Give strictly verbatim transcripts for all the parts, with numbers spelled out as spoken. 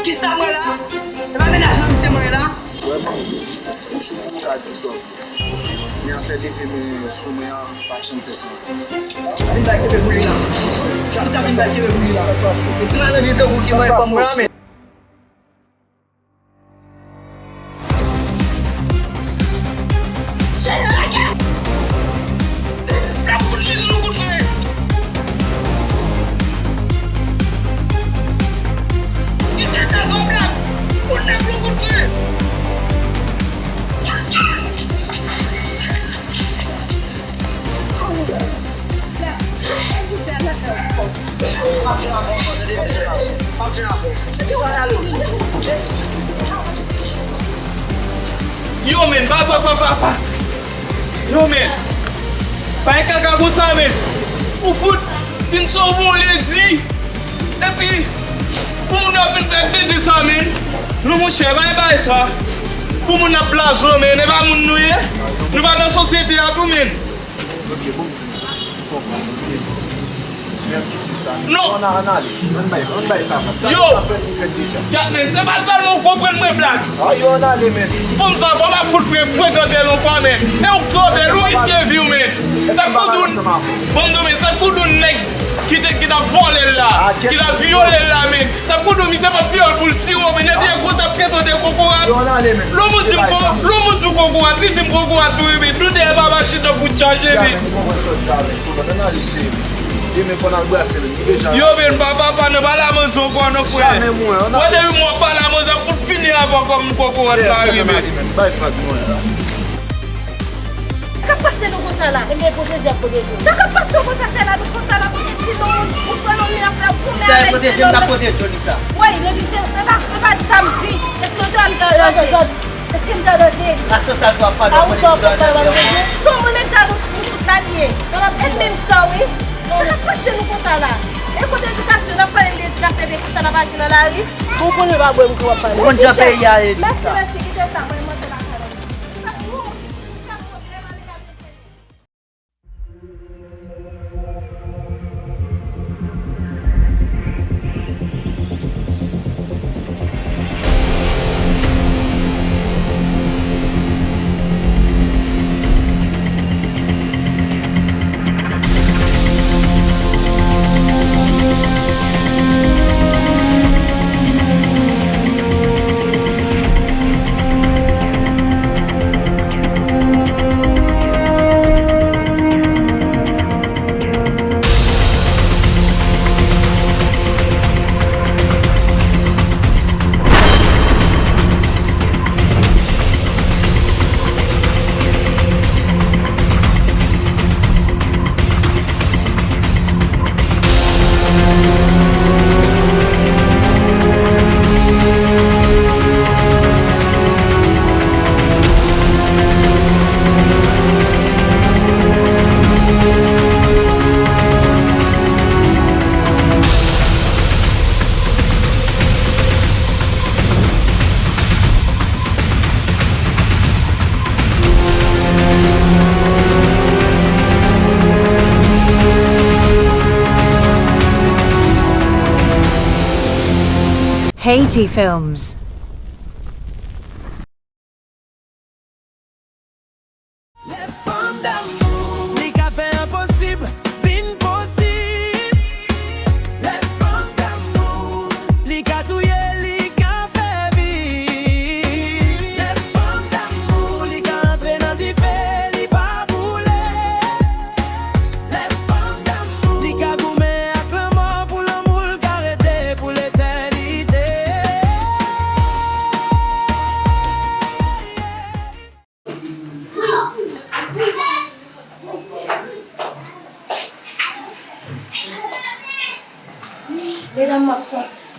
Kisa mwen la? E pa mennaj mwen misye mwen la? Wè, m ap di w, ou cho pou ou ka di sa w vle. Men afè leve men sou mwen an, pa janm fè sa. Vin bay kenbe pou li la. Sa vin bay kenbe pou li la. Ti malandren tankou ki mwen, pa mwen la, men. Yo, men, papa, papa, papa. Yo, men. Pa gen kaka konsa, men. Ou fout vin sou bon ledi. Epi, pou moun ap vin fè tete sa, men. Non, monchè, pa gen bagay sa. Pou moun ap blazo, men. E pa moun nou ye. Nou pa nan sosyete a tou, men. Ok, bon, m di nou, m konprann, ok. Men kite sa, men. Non. Ann, ann ale. Ann bay, ann bay sa, man. Sa nou ka fè, nou fè deja. Gad, men, se pa sèlman w konprann mwen, Black. A, yo, ann ale, men. Fanm sa, bon, pa fout pre-, frekante l ankò, men. E ou k twò bèl, ou riske vi w, men. Sa k pou di w, bon, m di w, men, sa k pou di w nèg ki te, ki t ap vòlè l la, ki t ap vyole l la, men. Sa pou di w misye p ap vyole l pou l tiye w, men nèg byen gwo t ap frekante kokorat. Lè w moun di m ko-, lè w moun di w kokorat, li di m kokorat tou wi, men nou dèyè papa chita pou chaje, men. Yo, men papa, pa nan pale a manzè ankò non, frè. Wè depi mwen pale a manzè, m fout fini avè w kòm kokorat la wi, men. Sa k ap pase nou konsa la? Ebyen, pwoteje ap pwoteje w. Sa k ap pase w konsa, Chèla? Nou konsa la, pou ti non, ou fè non, li ap fè goumen avèk ti non. Sa e pwoteje m, k ap pwoteje w, Lisa. Woy, Lisa, e pa, e pa di sa m di. Èske w te wè m te an danje? Èske m te an danje? A san sa l tou ap pale, w konnen si w te an danje ankò. Sou mwen menm jan nou, nou tout la n ye. Ènmi m sa w, wi. Sa k ap pase nou konsa la? E kote edikasyon? N ap pale de edikasyon, ebyen konsa n ap aji nan lari? Ou konnen pa bwè m tou w ap pale. Ou konn jan peyi a ye, Lisa. Mèsi, mèsi, kite sa, mwen, mwen, mwen, mwen. Haiti Films. Lè fanm damou, li ka fè enposib vin posib. Lè fanm damou, li ka touye, li ka fè viv. Lè fanm damou, li ka antre nan dife, li pa boule. Lè fanm damou, li ka goumen ak lanmò pou lanmou l ka rete pou letènite. Medam, m ap sòti.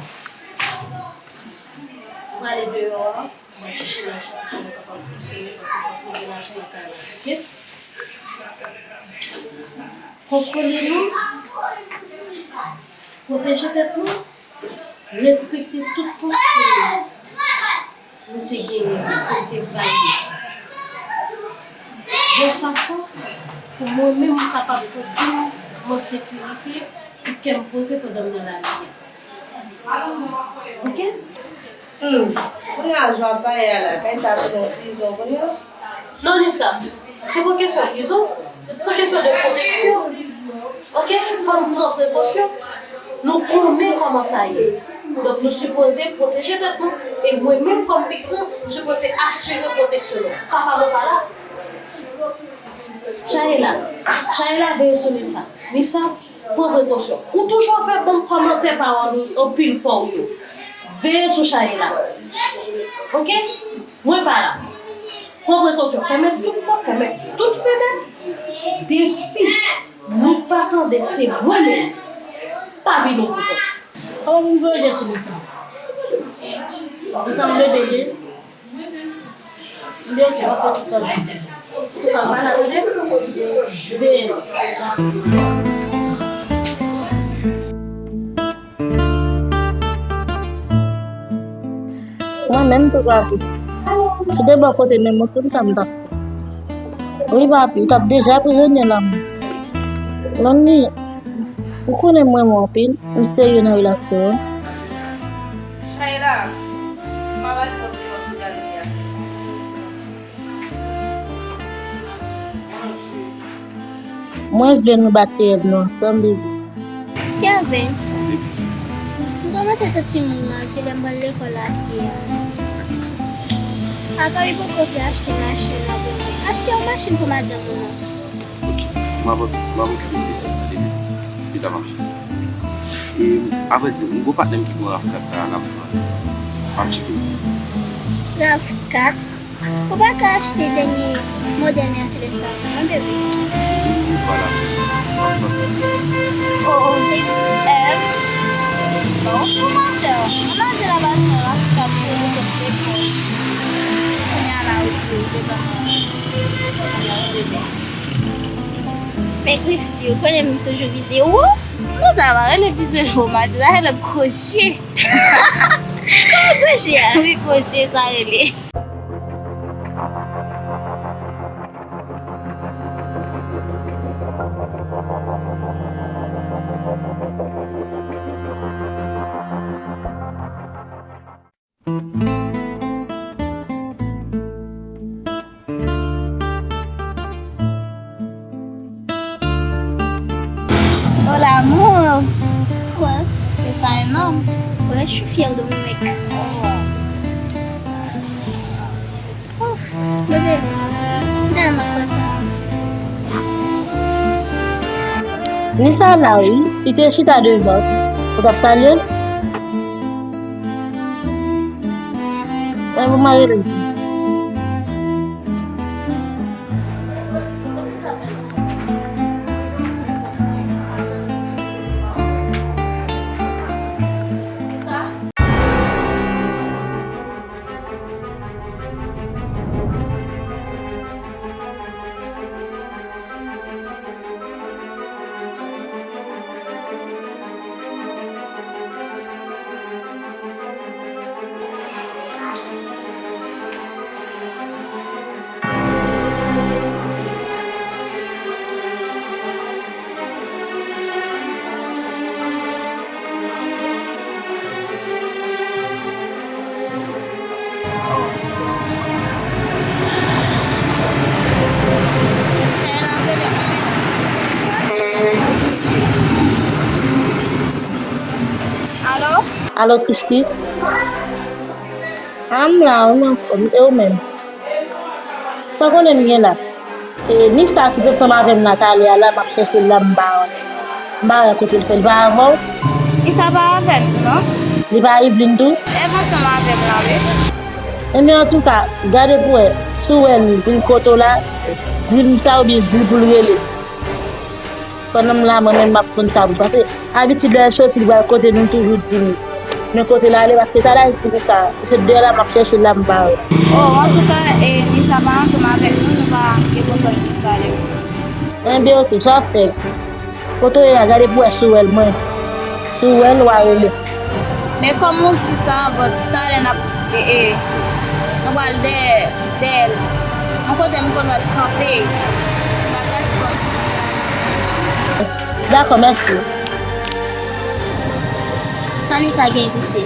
M prale deyò a, m al chèche lajan pou nou kapab fonksyone, paske fòk nou gen lajan nan kay la, oke? Kontwole nou, pwoteje tèt nou, respekte tout konsiy nou te genyen, ke n te bay yo, yon fason pou mwen menm m kapab santi m an sekirite, pou kè m poze pandan m nan lari a. Oke? Hmm. Kounye a, jan w ap pale a la, kay sa tounen prizon kounye a? Non, Nisa, se pa kesyon prizon, se kesyon de pwoteksyon. Oke? Fò n pran prekosyon. Nou konnen kòman sa ye. Donk, nou sipoze pwoteje tèt nou. E mwen menm, kòm pi gran, m sipoze asire pwoteksyon nou. Papa mwen pa la. Chayela, Chayela, veye sou Nisa. Nisa, pran prekosyon. Ou toujou ap fè banm kòmantè pawòl ou, anpil pa w yo. Veye sou Chayela. Oke? Mwen pa la. Pran prekosyon. Fèmen tout pòt, fèmen tout fenèt. Depi nou pa tande se mwen menm, pa vin ouvri pòt. Kòman pou m veye sou Nisa? Nisa m bebe li. M di oke, m ap fè tout sa m ka fè. Antouka, m pa la tande. Veye nou. Mwen menm tou papi. Si te bò kote men mwen, tout sa m t ap fè. Wi papi, ou t ap deja prizonye lanmou. Lanmou, ou konnen mwen renmen w anpil, m serye nan relasyon an. Chayela, m ap al pran ti mòso galeri a. Mwen vle nou bati rèv nou ansanm, bebe. Kervens, m kòmanse santi m raje lè m pral lekòl a pye a. Apa li poko vle achte machin nan pou mwen. Achte yon machin pou madanm ou non. Ok, m ap, m ap okipe m de sa, tande byen. Pita m ap jwe sa. E, avrèdi, m gon patnè m ki gon rav kat la, l ap vann. M ap tcheke l. Rav kat? Ou pa ka achte dènye modèl Mercedes la non, bebe? Ou pa la, m ap panse. Oh, oh, baby, eh, bon, pou machè, ann achte la pa san rav kat pou nou sot lekòl. Kounye a la, ou di ou te ban mwen la jenès. Men Christy, ou konnen m toujou vize wo. Non, sa pa rele vize wo, Madji, sa rele gwo je. Kòman gwo je a? Wi, gwo je, sa rele. Oh l'amour! Quoi? C'est ça un homme? Ouais, je suis fière de mon mec. Oh, bébé, dèyè m ap kontan. Nisa la wi, li te chita devan. Ou t ap salye l? Mwen pou mari li. Alo? Alo, Christy? A, m la, m anfòm. E ou menm? Sa konnen m gen la. E, Nisa ki te ansanm avè m la talè a la, m ap chèche l la, m pa wè. M pa wè kote l fè, li pa avè w? Nisa pa avè m, non. Li pa Yveline tou? Èv ansanm avè m la, wi. Enben, antouka, gade pou wè, si w wè l, di l kote w la, di m sa oubyen di l pou l rele. Pandan m la, mwen menm m ap konn sa pou l pase. Abitid lè l soti, li pral kote nou, l toujou di m men kote l ale, paske talè a li di m sa. Se dèyè la m ap chèche l la, m pa wè. Oh, antouka, e, Nisa pa ansanm avèk nou, nou pa gen pwoblèm pou sa, lè. Enben, oke, sa w ap fè? Kote w ye a, gade pou w wè si w wè l, mwen. Si w wè l, w a rele. Men kòm ou di sa, bon, talè n ap, e, e, nou pral dèyè, dèyè l. Yon kote m konn wè l kanpe. M ap gade kòmsi. Dakò, mèsi. Sa Nisa gen, Christy?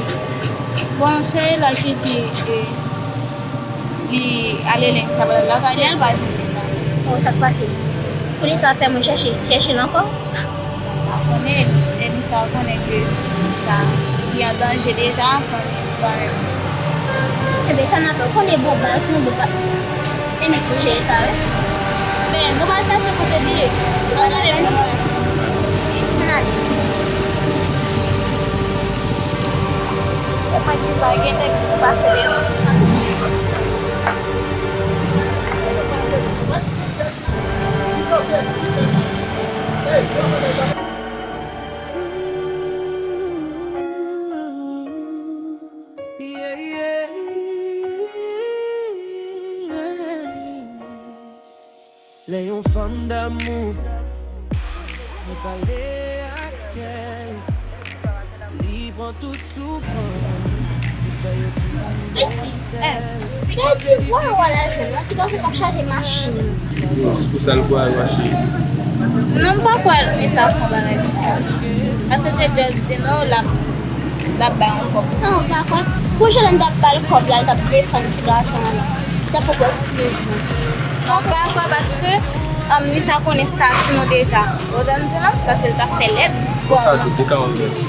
Bon, se la ki di, e, li ale lendi sa, pandan l lakay li, al pa jwenn li sa. Oh, sa k pase? Polis la fè mwen chèche, chèche l ankò? M pa konnen, Elisa konnen ke sa, li an danje deja, fanmi li pa menm. Enben, sa n a fè, ou konnen bon baz, nou bon pa. E nèg pou jere sa, wi. Men, nou pral chèche kote li ye. Ann ale, nou. Ann ale. E mwen ki pa gen nèg pou pase devan. Lè yon fanm damou, mwen pale ak kè l, li pran tout soufrans, li fè yo di pou nou. Mesye, eh, piga ti vwa w al jwenn yon ti gason k ap chaje machin. Bon, se pou sa l voye machin. Non, m pa kwè Lisa fè yon bagay konsa. Paske l te dwe di nou l ap, l ap bay yon kòb. Non, m pa kwè. Pou jan l t ap ba l kòb la, l t ap defann ti gason an. Li t ap poko eskize l. Non, m pa kwè paske, um, Lisa konnen estati nou deja. Ou tande m di w la? Paske l t ap fè lèd. Konsa tou, te ka yon mèsi.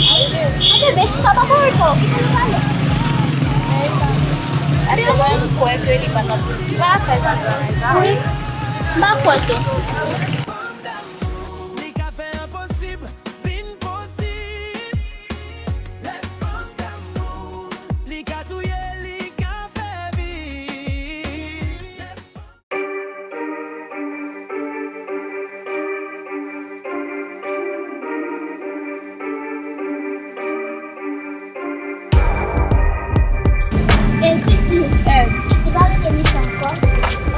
Anben, bèt, sa pa korèk, oh, kite nou pale. Paske mwen, m kwè ke li pa t ap, li pa t ap fè jan de bagay sa. Wi, m pa kwè tou. Li ka fè enposib vin posib. Lè fanm damou, li ka touye, li ka fè vi. E Christy, eh, ou pa rete misye ankò?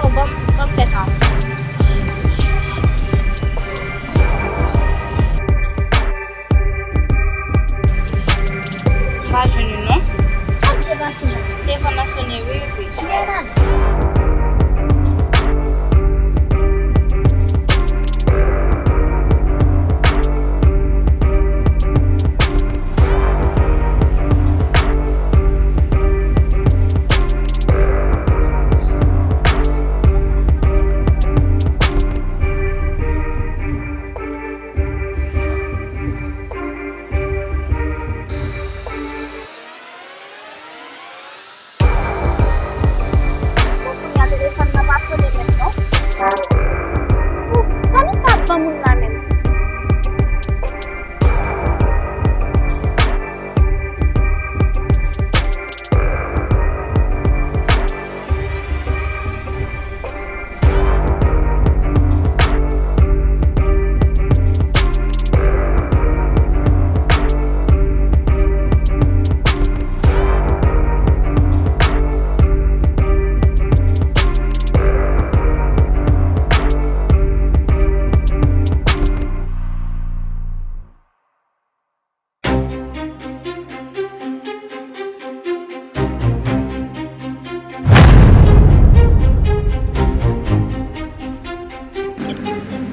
Oh, ban m, ban m fè sa. M pa jwenn li non. Sa k te pase la? Telefòn nan sonnen wi, wi. Kite l ale. Bon, kounye a telefòn nan pa sonnen menm non. Sa li ka ban moun la menm?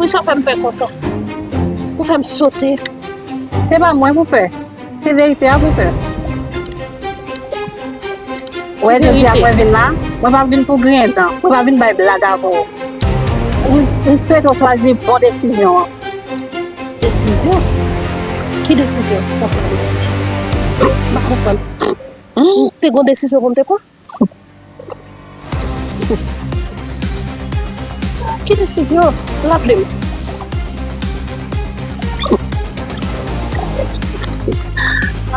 Poukisa w fè m pè konsa? Ou fè m sote. Se pa mwen pou pè. Se verite a pou pè. Ou wè, jodi a mwen vin la, mwen pa vin pou griyen dan, mwen pa vin bay blag avè w. M, m swete w chwazi bon desizyon an. Desizyon? Ki desizyon? M pa konprann. M te gon desizyon pou m te pran? Ki desizyon? Raple m.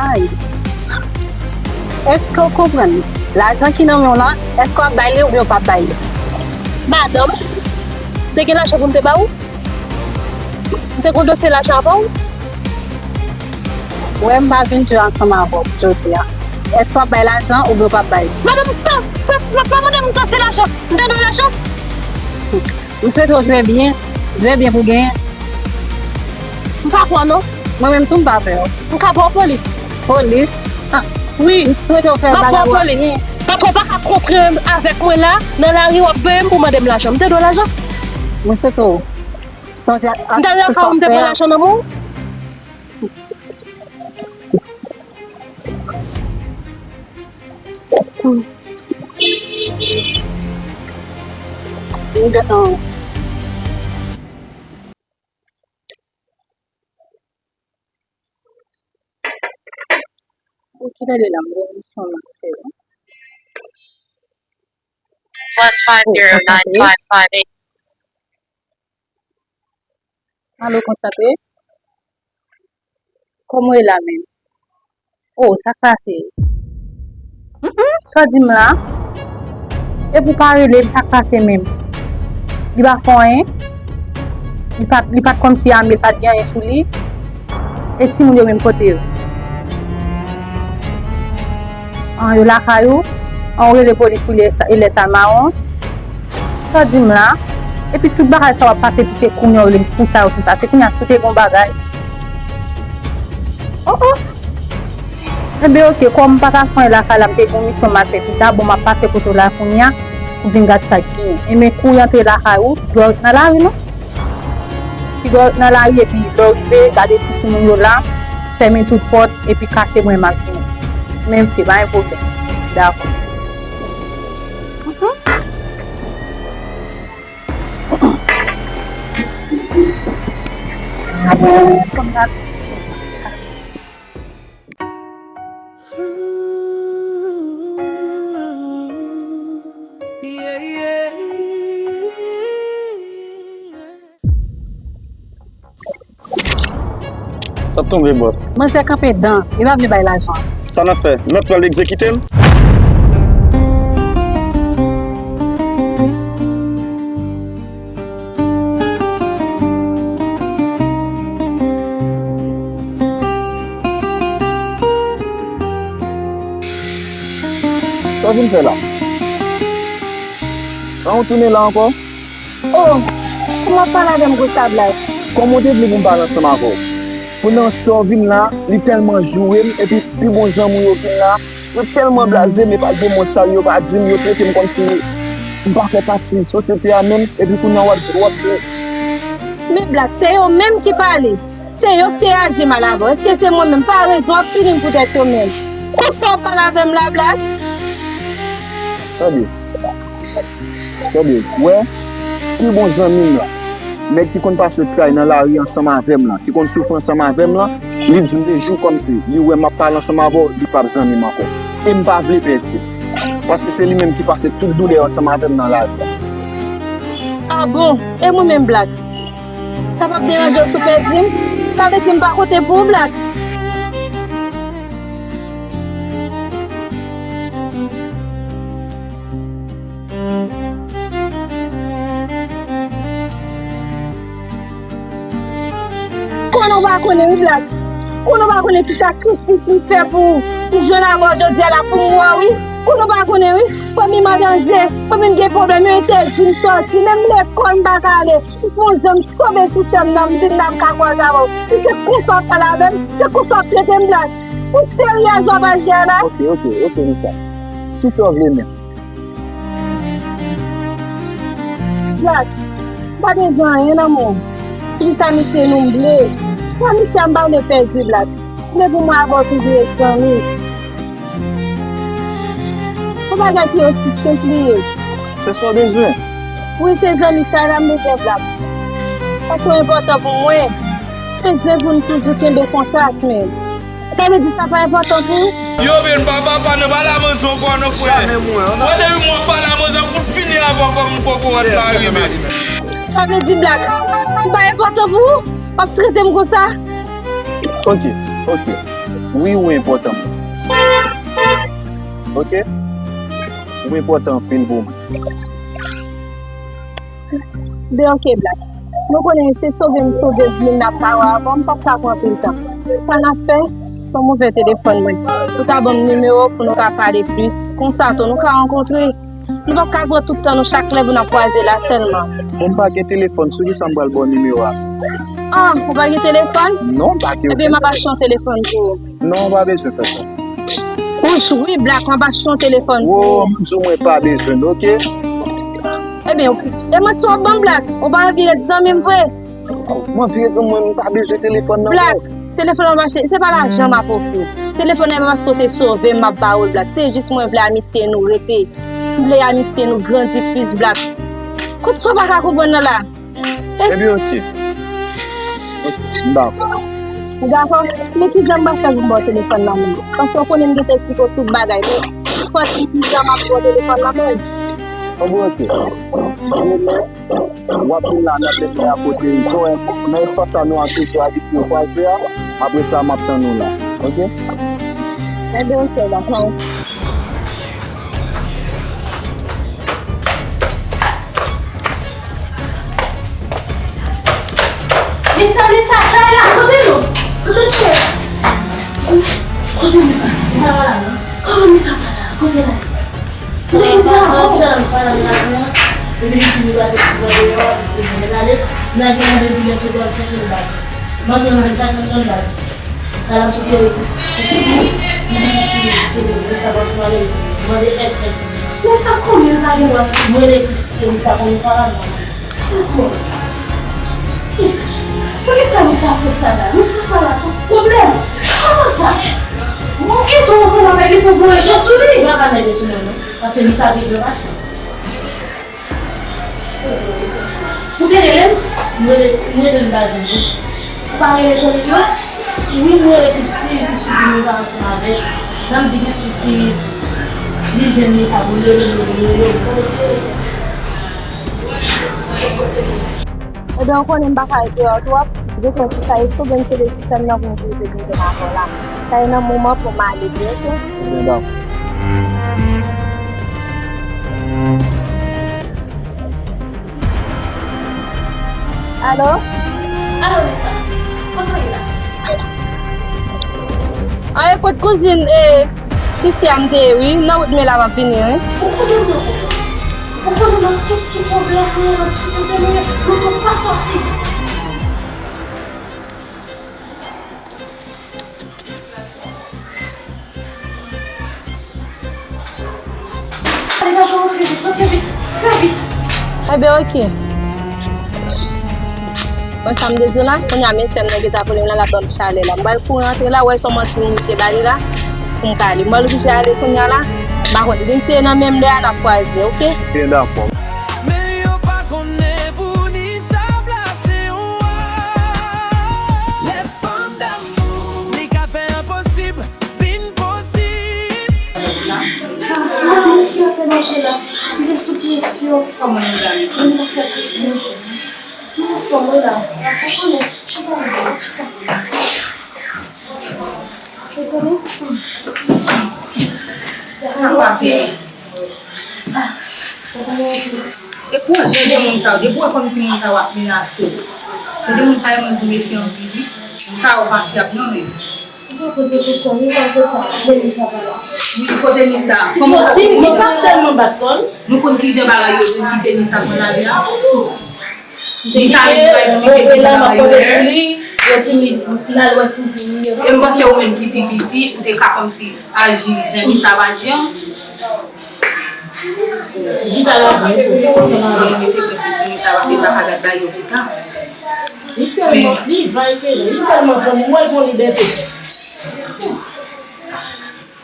Ay. Èske w konprann? Lajan ki nan men w lan, èske w ap bay li oubyen w p ap bay li? Madanm, te gen lajan pou m te ba ou? M te gon dosye lajan avè w? Ou wè m pa vin jwe ansanm avè w jodi a. Èske w ap bay lajan oubyen w p ap bay? Madanm, pa, pa, pa, pa mande m dosye lajan. M te dwe lajan. M swete w jwe byen, jwe byen pou genyen. M pa kwè w non. Mwen menm tou m pa kwè w. M ka ba w polis. Polis? Ah, wi. M swete w fè bagay w ap byen. Paske w pa ka kontre avèk mwen la, nan lari w ap veye m pou mande m lajan. M te dwe lajan. Mwen swete w sonje ak tout sa w fè a. M te lakay ou, m te pran lajan nan men w. M te dwe lajan. Hmm. M gen, Ou ki rele la, m gen yon misyon m ap fè. Plus five zero nine five five eight. Alo, konsantre. Kòman w ye la menm? Oh, sa k pase? Mm, sa w di m la? Epi w pa rele m, sa k pase menm? Li pa fè anyen? Li pa, li pa t kòmsi ame, li pa t gen anyen sou li? E timoun yo menm kote yo? An, yo lakay ou? An, ou rele polis pou lè sa, e lè sa mawon? Sa w di m la? Epi tout bagay sa w ap pase, epi se kounye a w rele m pou sa yo, pou sa. Se kounye a si w te gen yon bagay. Oh, oh. Enben, oke, kòm m pa ta fè anyen lakay la, m te gen yon misyon m al fè pita, bon, m ap pase kote w la kounye a, pou vin gad sa k genyen. Enben, kouri antre lakay ou, dwòl nan lari, non? Pi dwòl nan lari, epi lè w rive, gade si timoun yo la, fèmen tout pòt, epi kache mwen, m ap vini. Men, oke, pa gen pwoblèm. Dakò. Mhm. T ap tonbe, bòs. Manzè kanpe dan, li pa vle bay lajan. Sa n ap fè? Mèt pral egzekite l? Sa w vin fè la? An, ou tounen la ankò? Oh, kòman w ap pale avè m konsa, Black? Kòman w te vle pou m pale ansanm avè w? Pandan sa w vin la, li tèlman joure m, epi pi bon zanmi w yo vin la, yo tèlman blaze m, e pa gen mo salye yo pa di m, yo trete m kòmsi m pa fè pati sosyete a menm, epi kounye a w ap, w ap di. Men Black, se yo menm ki pale. Se yo k te aji mal avè w. Èske se mwen menm? Pa rezon, w ap fini m poutèt yo menm. Konsa w ap pale avè m la, Black? Tande. Tande, w wè, pi bon zanmi m lan, nèg ki konn pase tray nan lari ansanm avè m lan, ki konn soufri ansanm avè m lan, li di m de jou kòmsi li wè m ap pale ansanm avè w, li p ap zanmi m ankò. E m pa vle pèdi l. Paske se li menm ki pase tout doulè ansanm avè m nan lari a. Ah bon? E mwen menm, Black? Sa p ap deranje w si w pèdi m? Sa vle di m pa konte pou ou, Black? Konnen w pa konnen wi, Black. Konnen w pa konnen ki sakrifis m fè pou, pou jwenn avè w jodi a la, pou m wè w wi. Konnen w pa konnen wi. Fanmi m an danje. Fanmi m gen pwoblèm. Yo entèdi m sòti. Menm lekòl m pa ka ale. Bon, jan m sove sou sè m nan, m vin la m ka kwaze avè w. Si se konsa w ap pale avè m, se konsa w ap trete m, Black. Ou serye ak jan w ap aji a la? Ok, ok, ok, Lisa. Si sa w vle menm. Black, m pa bezwen anyen nan men w. Se jis amitye nou m vle. Se amitye a m pa vle pèdi, Black. M vle pou mwen avè w toujou ret zanmi. Yon bagay ki osi senp li ye. Se sa w bezwen? Wi, se zanmi sa la m bezwen, Black. Paske w enpòtan pou mwen. M bezwen pou n toujou kenbe kontak, men. Sa vle di sa pa enpòtan pou ou? Yo, men papa, pa nan pale a manzè ankò non, frè. Jamè mwen, non. Mwen depi mwen pale a manzè pou fini avè w kòm kokorat mari, men. Sa vle di, Black, m pa enpòtan pou ou? W ap trete m konsa? Ok, ok. Wi, ou enpòtan pou mwen. Ok? Ou enpòtan anpil pou mwen. Ben, ok, Black. Nou konnen se sove m sove moun n ap pale avè w, m p ap ka pran anpil tan. Sa n ap fè, fò m ouvè telefòn mwen. Ou ka ban m nimewo w pou nou ka pale plis. Konsa tou, nou ka rankontre. Nou p ap ka pran tout tan nou chak lè pou n ap kwaze la sèlman. Bon, m pa gen telefòn, sou kisa m pral ba w nimewo a? Ah, ou pa gen telefòn? Non, m pa gen. Ebyen, m ap achte yon telefòn pou ou. Non, ou pa bezwen fè sa. Ou jwi, Black, m ap achte yon telefòn pou ou. Wo, m di w mwen pa bezwen l, ok? Ebyen, e manti w ap ban m, Black. Ou pa anvi ret zanmi m vre? Mwen vire di mwen m pa bezwen telefòn nan, Black, non. Telefòn nan mache, se pa lajan m ap ofri w. Telefòn nan e pa paske w te sove m m ap ba ou l, Black. Se jis mwen vle amitye nou rete. M vle amitye nou grandi plis, Black. Kot sa w pa ka konprann nan la? Ebyen, oke. M dakò. Ou dakò? Men kijan m pral fè pou m ba w telefòn nan men? Paske w konnen m gentan eksplike w tout bagay, men fò w di m kijan m ap ba w telefòn nan men. Ebyen, oke. Demen, w ap vin la nan demen a kote, nan espas la nou antre, yo abitye kwaze a. Apre sa, m ap tann ou la. Oke? Ebyen, oke, dakò. Lisa, Lisa, Shayla, kote nou? Kote nou ye? Kote Lisa? Lisa pa la, non? Kòman Lisa pa la? Kote l ale? Ou te kite l avan? Epi li di li pa te sou deyò, li te mete l ale. Nèg yo mande li lè se dwa l chèche l bati. Mande l chache l nan bati. Sa l ap soti rele Christine. Li di Christine, se de, de sa pase pale. Mande èd, èd. Men sa konnen l pa gen dwa soti. Mwen rele Christine, sa konnen pa la, non. Dakò. Poukisa misye ap fè sa la? Misye sa la, se yon pwoblèm. Kòman sa? Mwen kite w ansanm avèk li pou voye je sou li. Mwen pa mèt sou mwen, non. Paske misye ap gen gran pasyon. Ou te rele m? Mwen rele, mwen rele m pa vin. Ou pa rele zanmi yo? Wi, mwen rele Christy, Christy di mwen pa ansanm avè l. Jan m di Christy si li jwenn li sa pou l rele m, li rele m. Bon, se Ebyen, ou konnen m pa ka rete dèyè w twòp. Jesè si sa, èske w gen sou de sistèm nan pou m poze kite nan kò la? Sa e nan moman pou m ale, oke? Ebyen, dakò. Alo? Alo, Lisa. Kote w ye la? An, e kot kouzin, e, Sisi a m te ye, wi. Nan wout men la m ap vini, wi. Ou konnen m nan pwoblèm. Ou konnen nan tout ti pwoblèm mwen, nan difikilte mwen, nou tou pa sòti. Degaje w, rantre vit, rantre vit, fè vit. Ebyen, oke. Bon, sa m te di w la, kounye a mesye m nan gentan ap rele m la, l ap ban m chalè la. M pral kouri antre la, w wè se yon manti m te ba li la, pou m ka ale. M pral oblije ale kounye a la. M pa konn, li di m se nan menm lè a n ap kwaze, oke? Oke, dakò. Men yo pa konnen pou ni sa blase w a. Lè fanm damou, li ka fè enposib vin posib. Madanm ki ap fè manje la, li te sou presyon. Kòman nou la? Li te fè presyon. Nou anfòm wi la. Ou konnen, chita la, chita. Mezanmi. Sa pase? Ah, ou konnen. E pou jan de moun sa yo, depi w wè kòmsi moun sa yo ap menase w. Se de moun sa yo mwen di mefye anpil wi. Sa yo pa fyab non men. Ou pa pran prekosyon, ou pa fè sa, men Nisa pa la. Wi, kote Nisa? Kòman sa pou Nisa? Nisa tèlman bat kò l. Nou konn kijan bagay yo vin kite Nisa pran lari a. Nisa menm li pa eksplike kijan bagay yo ye. Yo di li l al wè kouzin li yo. E m panse ou menm ki pi piti, ou te ka kòmsi aji jan Nisa ap aji an. Jita la vre. Mwen te panse ti Nisa pa te ta ka gad bagay yo konsa. Li tèlman, li va, li tèlman pran, mwen l pran libète.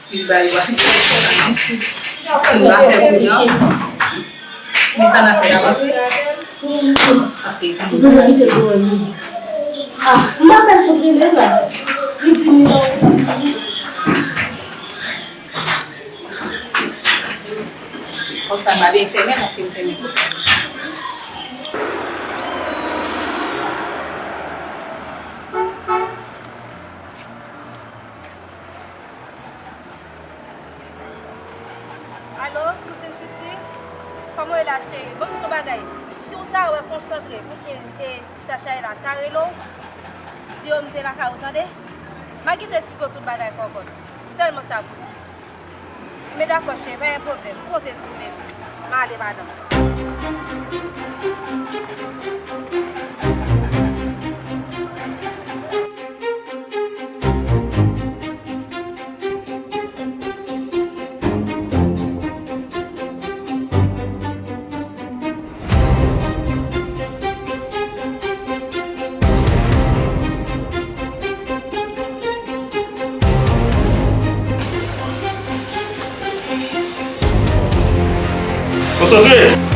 Li ba yo a. Si m pa fè prizon, men sa n ap fè la pa vre. Paske li konn bagay. Ah, m pa fè l sou prive la. Li di m non. Kòm sa, m pa byen fèmen, paske m fèmen. Alo, kouzin Sisi? Kòman w ye la, cheri? Bon, m di w yon bagay. Si w ta wè Konsantre oubyen, e, sista Shayla ta rele w, di yo m te lakay ou, tande? M a kite esplike w tout bagay kòkòt. Sèlman sa pou di. Men dakò, cheri, pa gen pwoblèm. M konte sou ou, baby. M ale, madanm. Konsantre!